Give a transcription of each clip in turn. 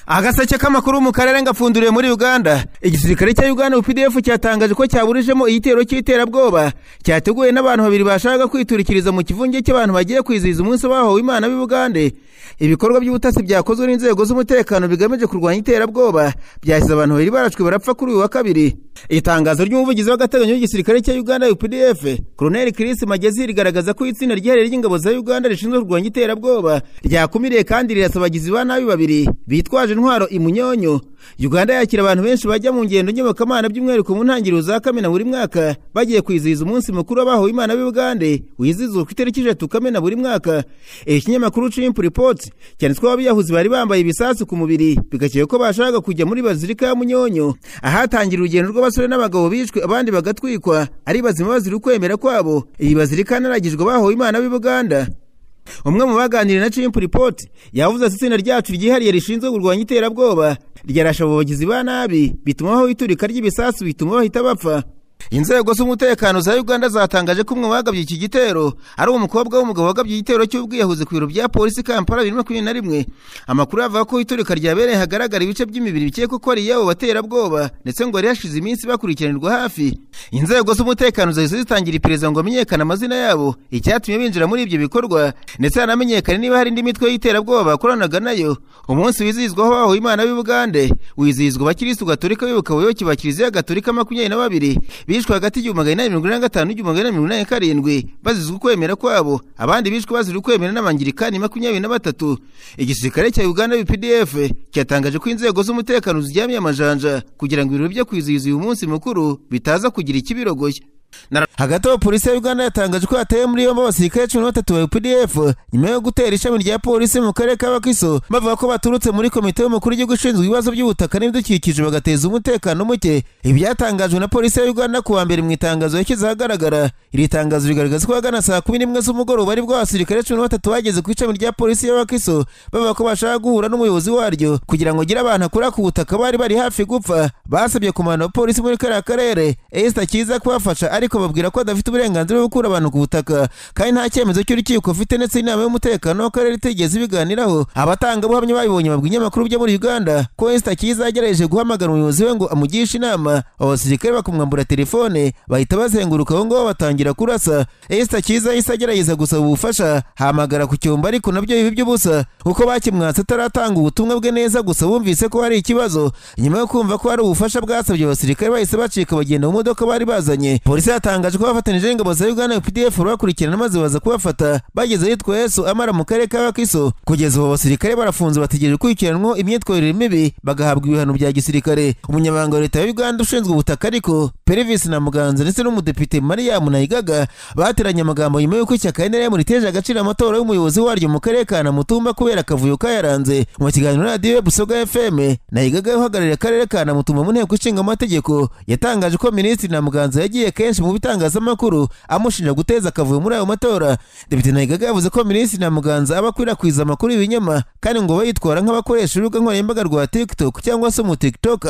Agaseke k'amakuru mu karere ngapfunduriye muri Uganda. Igisirikare cya Uganda UPDF cyatangaje ko cyaburijemo igitero cy'iterabwoba cyateguwe n'abantu babiri bashaka kwiturikiriza mu kivunge cy'abantu bagiye kwizihiza umunsi bahowe Imana b'i Bugande. Ibikorwa by'ubutasi byakozwe n'inzego z'umutekano bigamije kurwanya iterabwoba byasize abantu babiri barashwe barapfa kuri uyu wa kabiri. Itangazo ry'umuvugizi w'agateganyo w'igisirikare cya Uganda UPDF, Colonel Chris Magezi, rigaragaza ko itsinda ryihariye ry'ingabo za Uganda rishinzwe kurwanya iterabwoba ryakumiriye kandi rirasa abagizi ba nabi babiri bitwaje intwaro imunyonyo. Uganda yakira abantu benshi bajya mu ngendo nyobokamana by'umwihariko mu ntangiriro za Kamena buri mwaka bagiye kwizihiza umunsi mukuru w'abahowe Imana b'i Bugande wizihizwa ku itariki 3 Kamena buri mwaka. Ikinyamakuru Chimp Reports cyanditsweho abiyahuzi bari bambaye ibisasu ku mubiri bigakeka ko bashaka kujya muri bazilika ya Munyonyo ahatangira urugendo rw'abasore n'abagabo bishwe abandi bagatwikwa ari bazima bazira ukwemera kwabo. Iyi bazilika naragijwe abahowe Imana b'i Buganda. Umwe mu baganiriye na Chimp Report yavuze ati itsinda ryacu ryihariye rishinzwe kurwanya iterabwoba ryarashe abo bagizi ba nabi bituma aho iturika ry'ibisasu bituma bahita bapfa. Inzego z'umutekano za Uganda zatangaje ko umwe wagabye iki gitero ari umukobwa w'umugabo wagabye igitero cy'ubwiyahuzi ku biro bya polisi Kampala 2021. Amakuru avuga ko iturika ryabereye hagaragara ibice by'imibiri bikekwa ko ari iy'abo baterabwoba ndetse ngo yari hashize iminsi bakurikiranirwa hafi. Inzego z'umutekano zahise zitangira iperereza ngo hamenyekane amazina yabo, icyatumye binjira muri ibyo bikorwa ndetse hanamenyekane niba hari indi mitwe y'iterabwoba bakoranaga nayo. Umunsi wizihizwaho abahowe Imana b'i Bugande wizihizwa abakirisitu gatolika bibuka abayoboke ba Kiliziya Gatolika 22 bishwe hagati y'1845 n'1887 bazizwe ukwemera kwabo, abandi bishwe bazira ukwemera n'abangirikani 23. Igisirikare cya Uganda UPDF cyatangaje ko inzego z'umutekano ziryamiye amajanja kugira ngo ibirori byo kwizihiza uyu munsi mukuru bitaza kugira ikibirogoye. Hagati aho polisi ya Uganda yatangaje ko yataye muri yombi abasirikare 13 ba UPDF nyuma yo gutera ishami rya polisi mu karere ka Wakiso bavuga ko baturutse muri komite y'umukuru w'igihugu ishinzwe ibibazo by'ubutaka n'ibidukikije bagateza umutekano muke. Ibyatangajwe na polisi ya Uganda kuwa mbere mu itangazo yashyize ahagaragara. Iri tangazo rigaragaza ko ahagana saa 11 z'umugoroba aribwo abasirikare 13 bageze ku ishami rya polisi ya Wakiso bavuga ko bashaka guhura n'umuyobozi waryo kugira ngo agire abantu akura ku butaka bari bari hafi gupfa. Basabye komanda wa polisi muri kariya karere Esther Kiza kubafasha, ariko babwira ko adafite uburenganzira bwo gukura abantu ku butaka kandi nta cyemezo cy'urukiko afite ndetse inama y'umutekano w'akarere itigeze ibiganiraho. Abatangabuhamya babibonye babwiye ibinyamakuru byo muri Uganda ko Esther Kiza yagerageje guhamagara umuyobozi we ngo amugishe inama, abasirikare bakamwambura telefone bahita bazenguruka aho ngaho batangira kurasa. Esther Kiza yahise agerageza gusaba ubufasha hamagara ku cyumba ariko nabyo biba iby'ubusa kuko bakimwatse ataratanga ubutumwa bwe neza, gusa bumvise ko hari ikibazo. Nyuma yo kumva ko hari ubufasha bwasabye abasirikare bahise bacika bagenda mu modoka bari bazanye. Polisi yatangaje ko bafatanije n'ingabo za Uganda UPDF bakurikirana maze baza kubafata bageze ahitwa Yesu Amara mu karere ka Wakiso. Kugeza ubu abasirikare barafunze bategereje gukurikiranwa imyitwarire mibi bagahabwa ibihano bya gisirikare. Umunyamabanga wa leta ya Uganda ushinzwe ubutaka ariko Pervis na Muganza ndetse n'umudepite Mariam Naigaga bateranye amagambo nyuma y'uko ishyaka NRM riteje agaciro amatora y'umuyobozi waryo mu karere ka Namutumba kubera akavuyo kayaranze. Mu kiganiro na Radio Busoga FM, Naigaga uhagarariye akarere ka Namutumba mu nteko ishinga amategeko yatangaje ko Minisitiri Namuganza yagiye kenshi mu bitangazamakuru amushinja guteza akavuyo muri ayo matora. Depite Naigaga yavuze ko Minisitiri Namuganza aba akwirakwiza amakuru y'ibinyoma kandi ngo bayitwara nk'abakoresha urubuga nkoranyambaga rwa TikTok cyangwa se mu TikTok.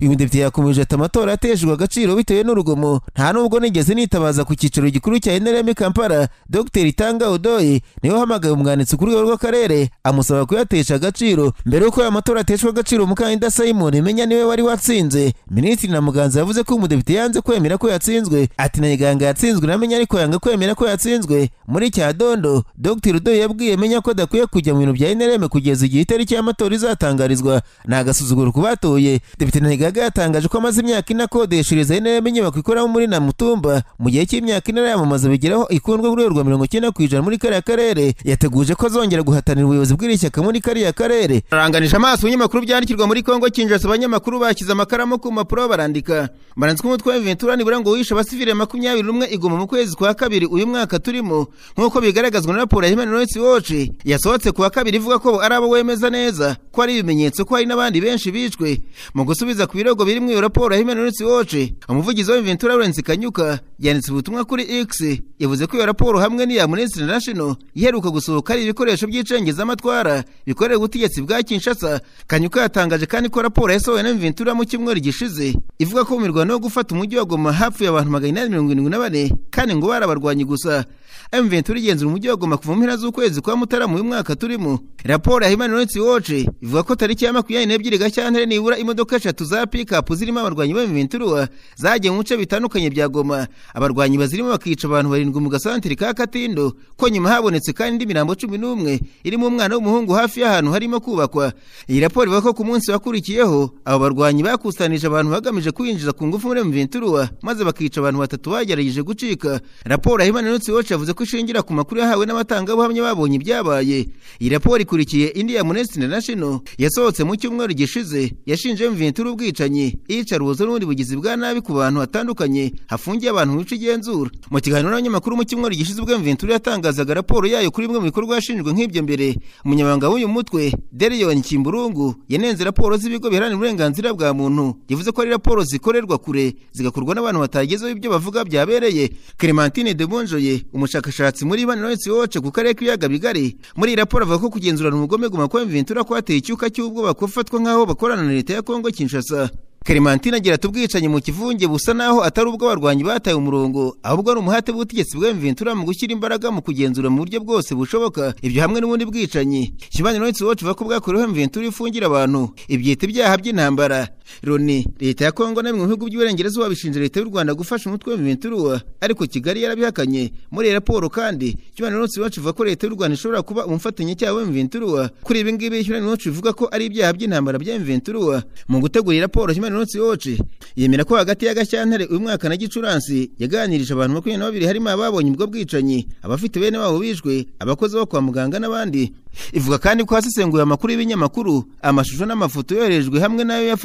Uyu mudepite yakomeje ati amatora yateshejwe agaciro bitewe n'urugomo, nta nubwo nigeze nitabaza ku cyicaro gikuru cya NRM Kampala. Dr Tanga Odoyi niwe wahamagaye umwanditsi ku rwego rw'akarere amusaba kuyatesha agaciro. Mbere y'uko aya matora ateshwa agaciro, umukandida Simon Menya niwe wari watsinze. Minisitiri Namuganza yavuze ko umudepite yanze kwemera ko yatsinzwe. Ati Nayiganga yatsinzwe namenye ariko yanga kwemera ko yatsinzwe. Muri Cyadondo, Dr Odoyi yabwiye Menya ko adakwiye kujya mu bintu bya NRM kugeza igihe itariki y'amatora izatangarizwa. Ni agasuzuguro ku batoye. Depite Naigaga yatangaje ko amaze imyaka ine akodeshereza NRM inyubako ikoramo muri Namutumba mu gihe cy'imyaka ine yamamaza bigeraho ikundwa ku rwego rwa 90% muri kariya karere. Yateguje ko azongera guhatanira ubuyobozi bw'iri shyaka muri kariya karere. Aranganisha amaso ibinyamakuru byandikirwa muri Kongo Kinshasa, abanyamakuru bashyize amakaramu ku mpapuro barandika. Baranditswe umutwe wa Ventura nibura ngo wishe abasivile 21 igoma mu kwezi kwa kabiri uyu mwaka turimo, nk'uko bigaragazwa na raporo ya Human Rights Watch yasohotse kuwa kabiri ivuga ko ari abo wemeza neza ko ari ibimenyetso ko hari n'abandi benshi bicwe. Mu gusubiza ku birego biri mu iyo raporo ya Human Rights Watch, umuvugizi wa Ventura Lawrence Kanyuka yanditse ubutumwa kuri X yavuze ko iyo raporo hamwe n'iya Amnesty International iheruka gusohoka ari ibikoresho by'icengezamatwara bikorera ubutegetsi bwa Kinshasa. Kanyuka yatangaje kandi ko raporo yasohowe na Ventura mu cyumweru gishize ivuga ko mu mirwano yo gufata umujyi wa Goma hapfuye abantu 874 kandi ngo barabarwanyi gusa. M23 igenzura umujyi wa Goma kuva mu mpera z'ukwezi kwa Mutarama uyu mwaka turimo. Raporo ya Human Rights Watch ivuga ko tariki ya 22 Gashyantare nibura imodoka 3 za pick-up zirimo abarwanyi ba M23 zagiye mu bice bitandukanye bya Goma, abarwanyi bazirimo bakica abantu 7 mu gasantire ka Katindo, ko nyuma habonetse kandi indi mirambo 11 irimo umwana w'umuhungu hafi y'ahantu harimo kubakwa. Iyi raporo ivuga ko ku munsi wakurikiyeho abo barwanyi bakusanije abantu bagamije kwinjiza ku ngufu muri M23 maze bakica abantu 3 bagerageje gucika. Raporo ya Human Rights Watch yavuze ko ishingira ku makuru yahawe n'abatangabuhamya babonye ibyabaye. Iyi raporo ikurikiye indi ya Amnesty International yasohotse mu cyumweru gishize yashinje M23 ubwicanyi, iyicarubozo n'ubundi bugizi bwa nabi ku bantu batandukanye hafungiye abantu mu bice igenzura. Mu kiganiro n'abanyamakuru mu cyumweru gishize ubwo M23 yatangazaga raporo yayo kuri bimwe mu bikorwa yashinjwe nk'ibyo mbere, umunyamabanga w'uyu mutwe Derion Kimburungu yanenze raporo z'ibigo biharanira uburenganzira bwa muntu, yavuze ko ari raporo zikorerwa kure zigakorwa n'abantu batagezeho ibyo bavuga byabereye. Clementine de Bonjoye, umushakashatsi muri Human Rights Watch ku karere k'ibiyaga bigari, muri iyi raporo avuga ko kugenzurana ubugome Goma kwa M23 kwateye icyuka cy'ubwoba kufatwa nk'aho bakorana na leta ya Kongo Kinshasa. Clementine agira ati ubwicanyi mu kivunge busa naho atari ubwo abarwanyi bataye umurongo, ahubwo ari umuhate w'ubutegetsi bwa M23 mu gushyira imbaraga mu kugenzura mu buryo bwose bushoboka ibyo hamwe n'ubundi bwicanyi. Human Rights Watch ivuga ko bwakorewe M23 ifungira abantu ibyita ibyaha by'intambara. Loni, leta ya Kongo na bimwe mu bihugu by'uburengerazuba bishinja leta y'u Rwanda gufasha umutwe wa M23, ariko Kigali yarabihakanye. Muri raporo kandi Human Rights Watch ivuga ko leta y'u Rwanda ishobora kuba umufatanyacyaha wa M23. Kuri ibi ngibi Human Rights Watch ivuga ko ari ibyaha by'intambara bya M23. Mu gutegura raporo Human Rights Watch yemera ko hagati ya Gashyantare uyu mwaka na Gicurasi yaganirije abantu 22 harimo ababonye ubwo bwicanyi, abafite bene babo bishwe, abakozi bo kwa muganga n'abandi. Ivuga kandi ko hasesenguye amakuru y'ibinyamakuru, amashusho n'amafoto yoherejwe hamwe nayo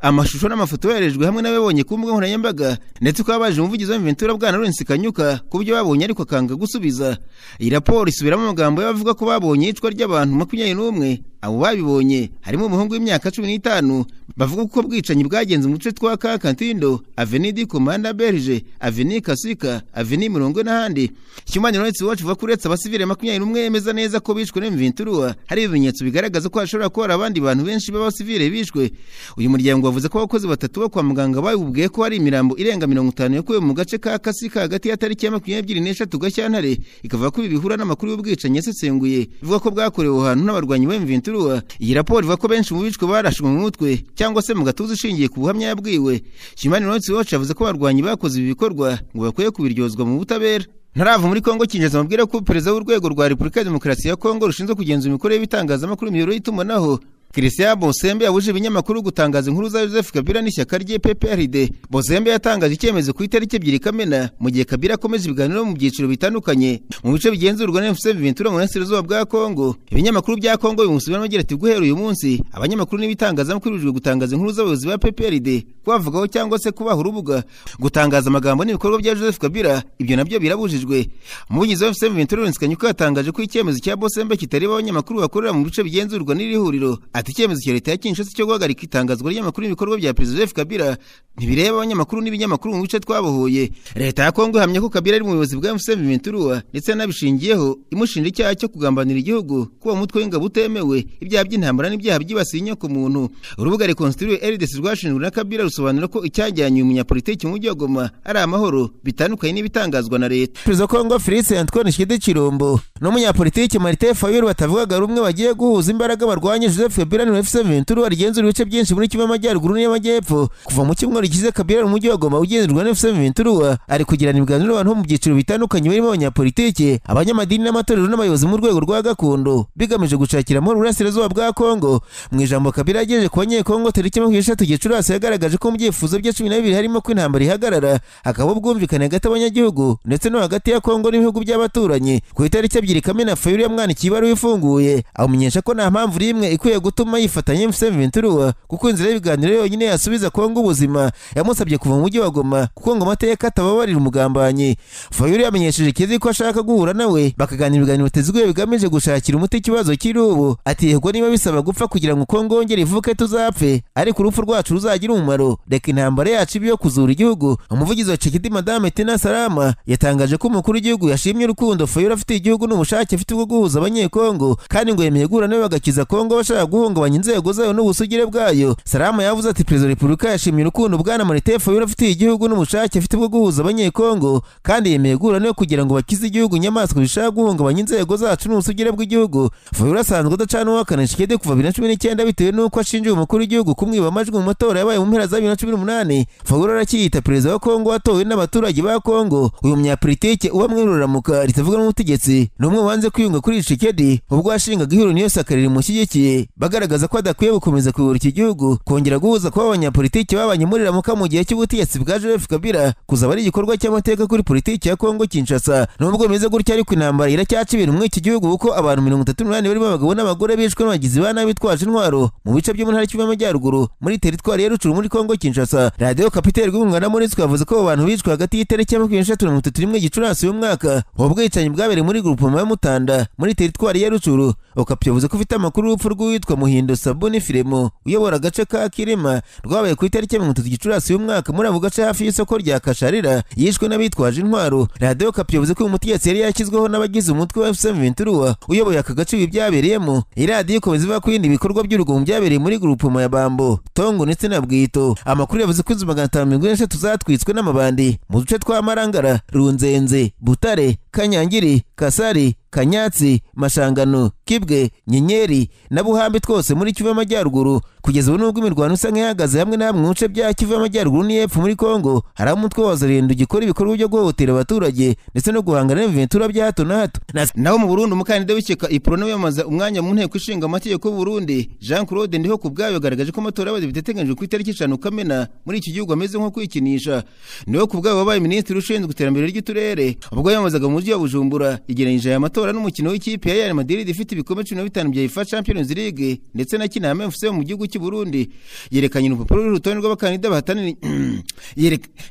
amashusho n'amafoto yoherejwe hamwe n'ababonye ku mbuga nkoranyambaga, ndetse ko abaje umuvugizi wa M23 bwana Lawrence Kanyuka ku byo babonye ariko akanga gusubiza. Iyi raporo isubiramo amagambo y'abavuga ko babonye icwa ry'abantu 21. Abo babibonye harimo umuhungu w'imyaka 15 bavuga ko bwicanyi bwagenze mu duce twa Kantindo, Avenue du Commandant Berger, Avenue Kasika, Avenue Mirongo n'ahandi. Human Rights Watch ivuga ko uretse abasivile 21 yemeza neza ko bishwe na M23, hari ibimenyetso bigaragaza ko hashobora kuba abandi bantu benshi b'abasivile bishwe. Uyu muryango wavuze ko abakozi 3 bo kwa muganga babibwiye ko hari imirambo irenga 50 yakuwe mu gace ka Kasika hagati ya tariki ya 23 Gashyantare, ikavuga ko ibi bihura n'amakuru y'ubwicanyi yasesenguye ivuga ko bwakorewe ahantu n'abarwanyi ba M23. Iyi raporo ivuga ko benshi mu bishwe barashwe mu mutwe cyangwa se mu gatuza ishingiye ku buhamya yabwiwe. Human Rights Watch yavuze ko abarwanyi bakoze ibi bikorwa ngo bakwiye kubiryozwa mu butabera. Ntarava muri Kongo Kinshasa mubwira ko perezida w'urwego rwa Repubulika ya Demokarasi ya Kongo rushinzwe kugenzura imikorere y'ibitangazamakuru imiyoboro y'itumanaho Christian Bosembe yabujije ibinyamakuru gutangaza inkuru za Joseph Kabila n'ishyaka rye PPRD. Bosembe yatangaje icyemezo ku itariki 2 Kamena mu gihe Kabila akomeje ibiganiro mu byiciro bitandukanye mu bice bigenzurwa na M23 mu burasirazuba bwa Kongo. Ibinyamakuru bya Kongo bimusubiramo agira ati guhera uyu munsi abanyamakuru n'ibitangazamakuru bijwe gutangaza inkuru z'abayobozi ba PPRD, kubavugaho cyangwa se kubaha urubuga, gutangaza amagambo n'ibikorwa bya Joseph Kabila, ibyo nabyo birabujijwe. Umuvugizi wa M23 Lawrence Kanyuka yatangaje ko icyemezo cya Bosembe kitareba abanyamakuru bakorera mu bice bigenzurwa n'iri huriro. Ati icyemezo cya leta ya Kinshasa cyo guhagarika itangazwa ry'amakuru n'ibikorwa bya Perezida Joseph Kabila ntibireba abanyamakuru n'ibinyamakuru mu bice twabohoye. Leta ya Kongo ihamya ko Kabila ari mu buyobozi bwa M23 ndetse yanabishingiyeho imushinja icyaha cyo kugambanira igihugu, kuba umutwe w'ingabo utemewe, ibyaha by'intambara n'ibyaha byibasiye inyoko muntu. Urubuga Reconstruire RDC rwashinzwe na Kabila rusobanura ko icyajyanye uyu munyapolitiki mu mujyi wa Goma ari amahoro, bitandukanye n'ibitangazwa na leta. Perezida wa Kongo Felix Antoine Tshisekedi Tshilombo n'umunyapolitiki Martin Fayulu batavugaga rumwe bagiye guhuza imbaraga barwanye Joseph Kabila na M23 rigenzura ibice byinshi muri Kivu y'Amajyaruguru n'Amajyepfo. Kuva mu cyumweru gishize Kabila mu mujyi wa Goma ugenzurwa na M23 ari kugirana ibiganiro n'abantu mu byiciro bitandukanye barimo abanyapolitiki, abanyamadini n'amatorero n'abayobozi mu rwego rwa gakondo, bigamije gushakira amahoro uburasirazuba bwa Kongo. Mu ijambo Kabila yagejeje ku banyekongo tariki 23 Gicurasi yagaragaje ko mu byifuzo bye 12 harimo ko intambara ihagarara, hakaba ubwumvikane hagati y'abanyagihugu ndetse no hagati ya Kongo n'ibihugu by'abaturanyi. Ku itariki 2 Kamena Fayulu yamwandikiye ibaruwa ifunguye amumenyesha ko nta mpamvu rimwe ikwiye gutuma yifatanya M23 kuko inzira y'ibiganiro yonyine yasubiza Kongo ubuzima. Yamusabye kuva mu mujyi wa Goma kuko ngo amateka atababarira umugambanyi. Fayulu yamenyesheje Kizi ko ashaka guhura nawe bakaganira ibiganiro bitezwe bigamije gushakira umuti ikibazo kiri ubu. Ati yego niba bisaba gupfa kugira ngo Kongo yongere ivuke tuzapfe, ariko urupfu rwacu ruzagira umumaro, reka intambara yacu ibe yo kuzura igihugu. Umuvugizi wa Tshisekedi Madame Tina Salama yatangaje ko umukuru w'igihugu yashimye urukundo Fayulu afitiye igihugu n'ubushake afite bwo guhuza abanyekongo, kandi ngo yemeye guhura nawe bagakiza Kongo bashaka guhungabanya inzego zayo n'ubusugire bwayo. Salama yavuze ati Perezida wa Repubulika yashimye urukundo bwana Martin Fayulu afitiye igihugu n'ubushake afite bwo guhuza abanyekongo, kandi yemeye guhura nawe kugira ngo bakize igihugu inyamaswa zishaka guhungabanya inzego zacu n'ubusugire bw'igihugu. Fayulu asanzwe adacana uwakana Tshisekedi kuva 2019 bitewe n'uko ashinja umukuru w'igihugu kumwiba amajwi mu matora yabaye mu mpera za 2018. Fayulu aracyiyita perezida wa Kongo watowe n'abaturage ba Kongo. Uyu munyapolitike uba mwiruramuka ritavuga n'ubutegetsi ni umwe wanze kwiyunga kuri Tshisekedi ubwo yashingaga ihuriro niyo saka rimushyigikiye, bagaragaza ko adakwiye gukomeza kuyobora iki gihugu. Kongera guhuza kw'aba banyapolitiki babanye muri Ramuka mu gihe cy'ubutegetsi bwa Joseph Kabila kuzaba ari igikorwa cy'amateka kuri politiki ya Kongo Kinshasa. Nubwo bimeze gutya ariko intambara iracyaca ibintu muri iki gihugu, kuko abantu 38 barimo abagabo n'abagore bishwe n'abagizi ba nabi bitwaje intwaro mu bice byo mu ntara y'Kivu y'Amajyaruguru muri teritwari ya Rucuru muri Kongo Kinshasa. Radio Capital Rwunga na Monisco yavuze ko abo bantu bishwe hagati y'itariki ya 23 na 31 Gicurasi y'umwaka. Ubu bwicanyi bwabereye muri groupement ya Mutanda muri teritwari ya Rucuru. Okapi yavuze ko ufite amakuru y'urupfu rw'uwitwa Muhindo Sabuni Firemo uyobora agace ka Kirima rwabaye ku itariki ya 30 Gicurasi y'umwaka muri ako gace hafi y'isoko rya Kasharira, yishwe n'abitwaje intwaro. Radio Okapi yavuze ko uyu mutegetsi yari yashyizweho n'abagize umutwe wa FC Ventura uyoboye aka gace ibi byabereyemo. Iradiyo ikomeza ivuga ko ibindi bikorwa by'urugomo byabereye muri groupement ya Bambo, Tongo ndetse na Bwito. Amakuru yavuze ko inzu 543 zatwitswe n'amabandi mu duce twa Marangara, Runzenze, Butare, Kanyangiri, Kasari, Kanyatsi, Mashangano, Kibwe, Nyenyeri na Buhambi twose muri Kivu y'Amajyaruguru. Kugeza ubu nubwo imirwano isa nk'ihagaze hamwe na hamwe mu bice bya Kivu y'Amajyaruguru n'iyepfo muri Kongo, hari umutwe wa Wazalendo ugikora ibikorwa byo guhohotera abaturage ndetse no guhangana n'Ventura bya hato na hato. Naho mu Burundi umukandida w'ishyaka Iprona wiyamamaza umwanya mu nteko ishinga amategeko y'u Burundi Jean Claude Ndiho kubwayo yagaragaje ko amatora y'abadepite ateganyijwe ku itariki 5 Kamena muri iki gihugu ameze nko kwikinisha. Ndiho kubwayo wabaye minisitiri ushinzwe iterambere ry'uturere ubwo yiyamamazaga mu mujyi wa Bujumbura, igereranyije aya matora n'umukino w'ikipe ya Real Madrid ifite ibikombe 15 bya UEFA Champions League ndetse na Kinama FC mu gihugu cy'u Burundi. Yerekanye urupapuro rw'urutonde rw'abakandida bahatanira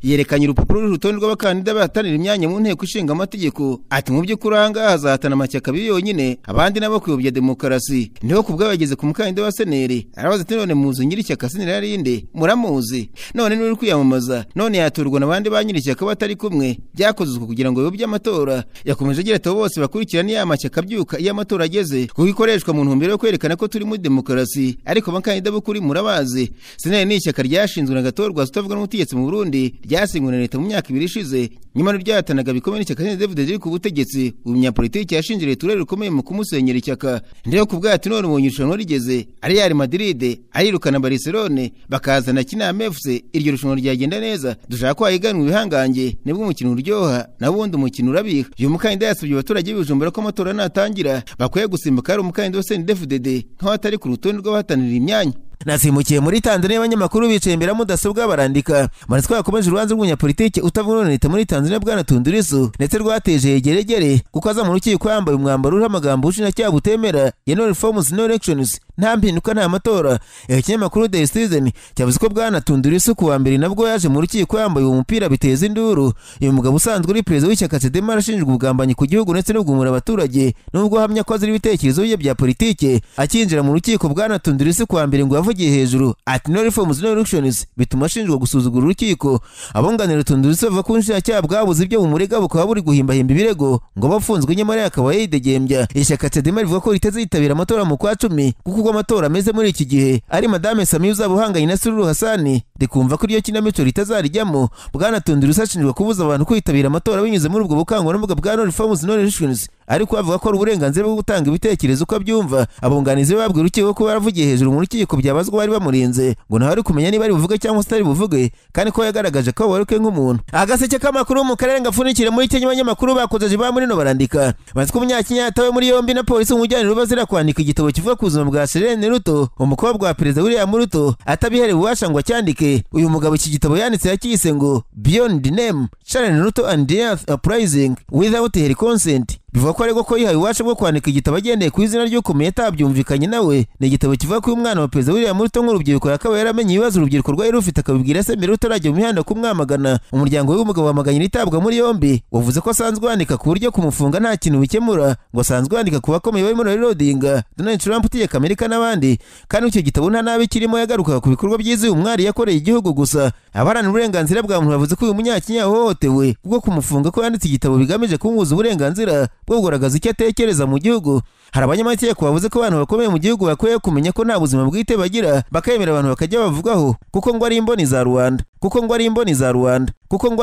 yerekanye urupapuro rw'urutonde rw'abakandida bahatanira imyanya mu nteko ishinga amategeko. Ati mu by'ukuri aha ngaha hazahatana amashyaka abiri yonyine, abandi nabo kuyobya demokarasi. Niho kubwa bageze ku mukandida wa Seneri arabaza ati none muzi nyiri ishyaka Seneri arinde muramuzi, none n'uri kwiyamamaza, none yaturwa n'abandi ba nyiri ishyaka batari kumwe, byakozwe kugira ngo biyobye amatora. Yakomeje agira ati bose bakurikirana ya mashyaka abyuka iyo amatora ageze, kuko ikoreshwa mu ntumbero yo kwerekana ko turi muri demokarasi, ariko abakandida b'ukuri murabazi. Seneri ni ishyaka ryashinzwe na Gatorwa utavuga n'ubutegetsi mu Burundi, ryasinywe na leta mu myaka ibiri ishize, nyuma ryahatanaga bikomeye n'ishyaka CNDD-FDD riri ku butegetsi. Uyu munyapolitiki yashinje leta uruhare rukomeye mu kumusenyera ishyaka. Ndiho kubwayo ati none ubonye irushanwa rigeze, ari Real Madrid arirukana Barcelone bakazana Kinama FC, iryo rushanwa ryagenda neza, dushaka ko hahiganwa ibihangange nibwo umukino uryoha, naho ubundi umukino urabiha. Uyu mukandida yasabye abaturage b'Ibujumbura ko amatora natangira bakwiye gusimbuka ari umukandida wa CNDD-FDD nk'aho atari ku rutonde rw'abahatanira imyanya. Nasimukiye muri Tanzania abanyamakuru bicaye imbere ya mudasobwa barandika. Marisco yakomeje urubanza rw'umunyapolitiki utavuga leta muri Tanzania bwana Tundu Lissu, ndetse rwateje yegeregere kuko aza mu rukiko yambaye umwambaro uriho amagambo ubushinjacyaha butemera ya no reforms no elections, nta mpinduka nta matora. Ikinyamakuru The Citizen cyavuze ko bwana Tundu Lissu kuwa mbere nabwo yaje mu rukiko yambaye uwo mupira biteza induru. Uyu mugabo usanzwe uri perezida w'ishyaka Chadema arashinjwa ubugambanyi ku gihugu ndetse no kugumura abaturage, nubwo ahamya ko azira ibitekerezo bye bya politike. Akinjira mu rukiko bwana Tundu Lissu kuwa mbere ngo yavugiye hejuru ati no reforms no elections, bituma ashinjwa gusuzugura urukiko. Abunganira Tundu Lissu bavuga ko ubushinjacyaha bwabuze ibyo bumurega bukaba buri guhimbahimba ibirego ngo bafunzwe, nyamara akaba yidegembya. Ishyaka Chadema rivuga ko ritazitabira amatora mu kwa 10 kuko uko amatora ameze muri iki gihe ari Madame Samia uzaba uhanganye na Suluhu Hassan, rikumva ko iryo kinamico ritazarijyamo. Bwana Tundu Lissu ashinjwa kubuza abantu kwitabira amatora binyuze muri ubwo bukangurambaga bwa no reforms no elections, ariko avuga ko ari uburenganzira bwo gutanga ibitekerezo uko abyumva. Abunganizi be babwira urukiko ko baravugiye hejuru mu rukiko byabazwa bari bamurinze ngo ntawe ari kumenya niba ari buvuge cyangwa se atari buvuge, kandi ko yagaragaje ko waruke nk'umuntu. Agaseke k'amakuru mu karere ngafunikire muri Kenya abanyamakuru bakoze ba muri no barandika bazi ko umunyakinya yatawe muri yombi na polisi umujyanira bazira kwandika igitabo kivuga ku buzima bwa Serene Ruto, umukobwa wa perezida William Ruto, atabiherewe ububasha ngo acyandike. Uyu mugabo iki gitabo yanditse yakise ngo Beyond the Name, Sharon Ruto and the Earth Uprising Without Her Consent. Bivuga ko ariko ko yihaye ububasha bwo kwandika igitabo agendeye ku izina ry'ukomeye atabyumvikanye nawe. Ni igitabo kivuga ko uyu mwana wa perezida William Ruto nk'urubyiruko yakabaye yaramenye ibibazo urubyiruko rwari rufite akabibwira se mbere rutarajya mu mihanda kumwamagana. Umuryango w'umugabo wamaganye itabwa muri yombi wavuze ko asanzwe yandika ku buryo kumufunga nta kintu bikemura, ngo asanzwe yandika ku bakomeye barimo Raila Odinga, Donald Trump utegeka Amerika n'abandi, kandi icyo gitabo nta nabi kirimo, yagarukaga ku bikorwa byiza uyu mwari yakoreye igihugu gusa. Abaharanira uburenganzira bwa muntu bavuze ko uyu munyakenya yahohotewe kuko kumufunga ko yanditse igitabo bigamije kumubuza uburenganzira bwo kugaragaza icyo atekereza mu gihugu. Hari abanyamategeko bavuze ko abantu bakomeye mu gihugu bakwiye kumenya ko nta buzima bwite bagira, bakemera abantu bakajya bavugaho kuko ngo ari imboni za rubanda, kuko ngo ari imboni za rubanda, kuko ngo ari